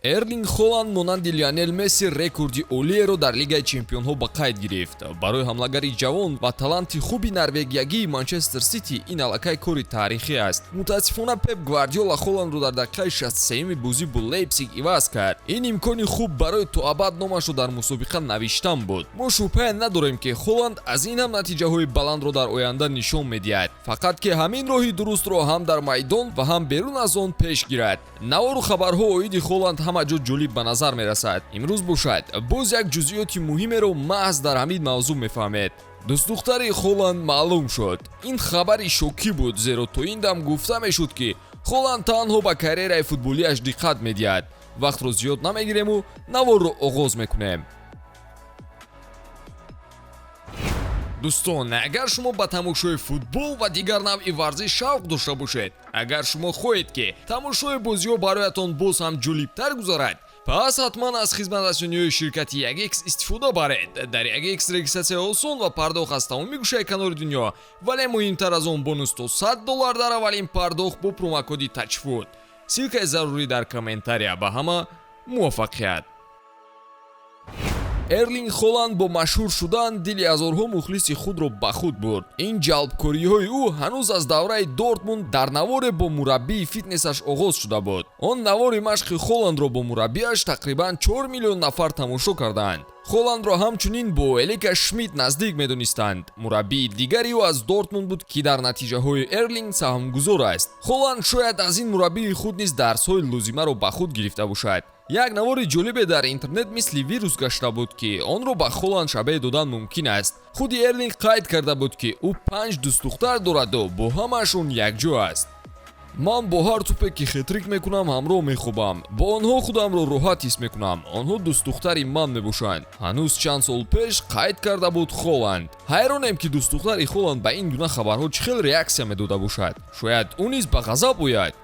Эрлинг Холанд монанди Лионел Месси рекорди олиеро дар Лигаи чемпионҳо ба қайд гирифт. Барои ҳамлагари ҷавон ва таланти хуби норвегиягии Манчестер Сити ин аллакай кори таърихӣ аст. Мутаассифона, Пеп Гвардиола Холандро дар дақиқаи 63-юми бозӣ бо Лейпсиг иваз кард. Ин имкони хуб барои то абад номашро дар мусобиқа навиштан буд. Мо шубҳае надорем, ки Холанд аз ин ҳам натиҷаҳои баландро дар оянда нишон медиҳад, фақат ки ҳамин роҳи дурустро ҳам дар майдон ва ҳам берун аз он пеш гирад. Навору хабарҳо оиди Холанд ҳама ҷо ҷолиб ба назар мерасад. Имрӯз бошад, боз як ҷузъиёти муҳимеро маҳз дар ҳамин мавзӯъ мефаҳмед. Дӯстдухтари Холанд маълум шуд. Ин хабари шокӣ буд, зеро то ин дам гуфта мешуд, ки Холанд танҳо ба карьераи футболиаш диққат медиҳад. Вақтро зиёд намегирему наворро оғоз мекунем. Дӯстон, агар шумо ба тамошои футбол ва дигар навъи варзиш шавқ дошта бошед, агар шумо хоҳед, ки тамошои бозиҳо бароятон боз ҳам ҷолибтар гузарад, пас ҳатман аз хизматрасониҳои ширкати 1X истифода баред. Дар 1X регистратсия осон ва пардохт аз тамоми гӯшаи канори дунё, вале муҳимтар аз он, бонус то 100 доллар дар аввалин пардохт бо промокоди TAJFOOT. Ссылкаи зарурӣ дар комментария. Ба ҳама муваффақият! Эрлинг Холанд бо машҳур шудан дили ҳазорҳо мухлиси худро ба худ бурд. Ин ҷалбкориҳои ӯ ҳанӯз аз давраи Дортмунд дар наворе бо мураббии фитнесаш оғоз шуда буд. Он навори машқи Холандро бо мураббиаш тақрибан 4 миллион нафар тамошо кардаанд. Холандро ҳамчунин бо Элика Шмидт наздик медонистанд. Мураббии дигари ӯ аз Дортмунд буд, ки дар натиҷаҳои Эрлинг саҳмгузор аст. Холанд шояд аз ин мураббии худ низ дарсҳои лозимаро ба худ гирифта бошад. Як навори ҷолибе дар интернет мисли вирус гашта буд, ки онро ба Холанд шабеҳ додан мумкин аст. Худи Эрлинг қайд карда буд, ки ӯ панҷ дӯстдухтар дораду бо ҳамаашон якҷо аст. Ман бо ҳар тӯпе, ки хетрик мекунам, ҳамроҳ мехобам. Бо онҳо худамро роҳат ҳис мекунам. Онҳо дӯстдухтари ман мебошанд, ҳанӯз чанд сол пеш қайд карда буд Холанд. Ҳайронем, ки дӯстдухтари Холанд ба ин гуна хабарҳо чӣ хел реаксия медода бошад. Шояд ӯ низ ба ғазаб ояд.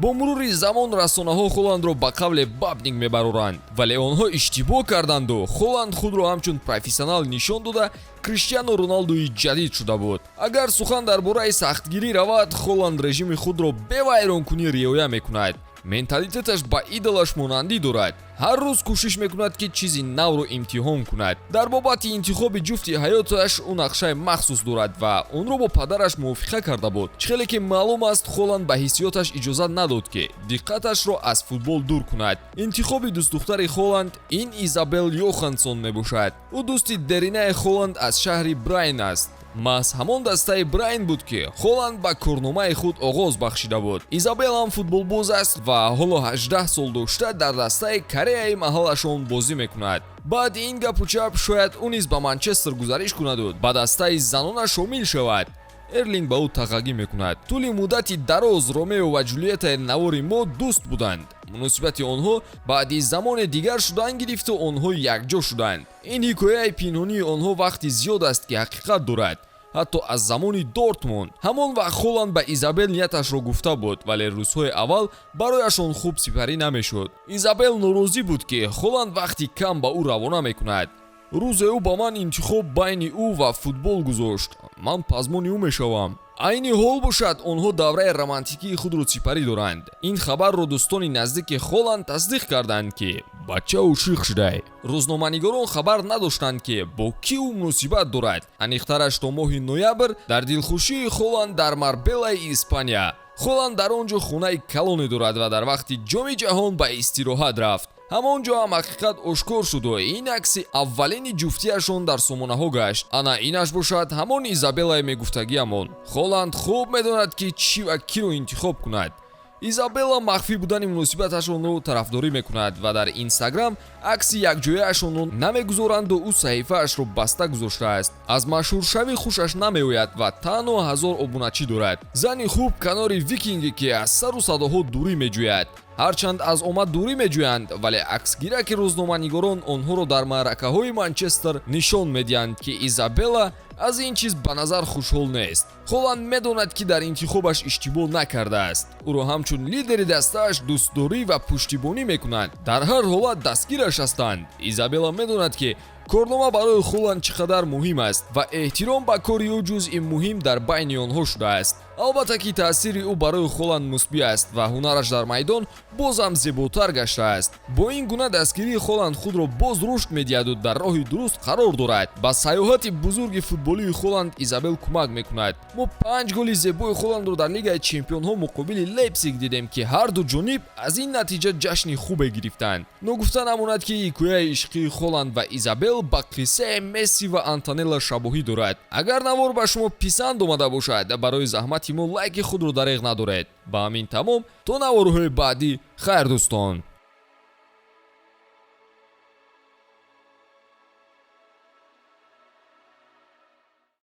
Бо мурури замон расонаҳо Холандро ба қавле бабник мебароранд, вале онҳо иштибоҳ карданду Холанд худро ҳамчун профессионал нишон дода, Криштиану Роналдуи ҷадид шуда буд. Агар сухан дар бораи сахтгирӣ равад, Холанд режими худро бевайронкунӣ риоя мекунад. Менталитеташ ба идолаш монандӣ дорад. Ҳар рӯз кӯшиш мекунад, ки чизи навро имтиҳон кунад. Дар бобати интихоби ҷуфти ҳаёташ ӯ нақшаи махсус дорад ва онро бо падараш мувофиқа карда буд. Чӣ хеле ки маълум аст, Холанд ба ҳиссиёташ иҷозат надод, ки диққаташро аз футбол дур кунад. Интихоби дӯстдухтари Холанд ин Изабел Йохансон мебошад. Ӯ дӯсти деринаи Холанд аз шаҳри Брайн аст. Маҳз ҳамон дастаи Брайн буд, ки Холанд ба корномаи худ оғоз бахшида буд. Изабел ҳам футболбоз аст ва ҳоло 18 сол дошта, дар дастаи Кореяи маҳаллашон бозӣ мекунад. Баъди ин гапу чап шояд ӯ низ ба Манчестер гузариш кунаду ба дастаи занона шомил шавад. Эрлинг ба ӯ тағагӣ мекунад. Тӯли муддати дароз Ромео ва Ҷулиетаи навори мо дӯст буданд. Муносибати онҳо баъди замоне дигар шудан гирифту онҳо якҷо шуданд. Ин ҳикояи пинҳонии онҳо вақти зиёд аст, ки ҳақиқат дорад, ҳатто аз замони Дортмунд. Ҳамон вақт Холанд ба Изабел нияташро гуфта буд, вале рӯзҳои аввал барояшон хуб сипарӣ намешуд. Изабел норозӣ буд, ки Холанд вақти кам ба ӯ равона мекунад. Рӯзе ӯ ба ман интихоб байни ӯ ва футбол гузошт. Ман пазмони ӯ мешавам. Айни ҳол бошад, онҳо давраи романтикии худро сипарӣ доранд. Ин хабарро дӯстони наздики Холанд тасдиқ карданд, ки бача ошиқ шудай. Рӯзноманигорон хабар надоштанд, ки бо кӣ ӯ муносибат дорад. Аниқтараш, то моҳи ноябр, дар дилхушии Холанд дар Марбелаи Испания. Холанд дар он ҷо хонаи калоне дорад ва дар вақти Ҷоми ҷаҳон ба истироҳат рафт. Ҳамон ҷо ҳам ҳақиқат ошкор шуду ин акси аввалини ҷуфтиашон дар сомонаҳо гашт. Ана инаш бошад ҳамон Изабелае мегуфтагиамон. Холанд хуб медонад, ки чӣ ва киро интихоб кунад. Изабелла махфӣ будани муносибаташонро тарафдорӣ мекунад ва дар Инстаграм акси якҷояашонро намегузоранду ӯ саҳифаашро баста гузоштааст. Аз машҳуршавӣ хушаш намеояд ва танҳо 1000 обуначӣ дорад. Зани хуб канори викинге, ки аз сару садоҳо дурӣ меҷӯяд. Ҳарчанд аз омад дурӣ меҷӯянд, вале аксгираки рӯзноманигорон онҳоро дар маъракаҳои Манчестер нишон медиҳанд, ки Изабелла аз ин чиз ба назар хушҳол нест. Холанд медонад, ки дар интихобаш иштибоҳ накардааст. Ӯро ҳамчун лидери дастааш дӯстдорӣ ва пуштибонӣ мекунанд, дар ҳар ҳолат дастгираш ҳастанд. Изабелла медонад, ки корнома барои Холанд чӣ қадар муҳим аст ва эҳтиром ба кори ӯ ҷузъи муҳим дар байни онҳо шудааст. Албатта, ки таъсири ӯ барои Холанд мусбӣ аст ва ҳунараш дар майдон боз ҳам зеботар гаштааст. Бо ин гуна дастгирии Холанд худро боз рушд медиҳаду дар роҳи дуруст қарор дорад. Ба сайёҳати бузурги футболии Холанд Изабел кӯмак мекунад. Мо панҷ голи зебои Холандро дар Лигаи чемпионҳо муқобили Лейпсиг дидем, ки ҳарду ҷониб аз ин натиҷа ҷашни хубе гирифтанд. Ногуфта намонад, ки ҳикояи ишқии Холанд ва Изабел ба қиссаи Месси ва Антонелла шабоҳӣ дорад. Агар навор ба шумо писанд омада бошад, барои заҳмати мо лайки худро дареғ надоред. Ба ҳамин тамом, то наворҳои баъдӣ, хайр, дӯстон.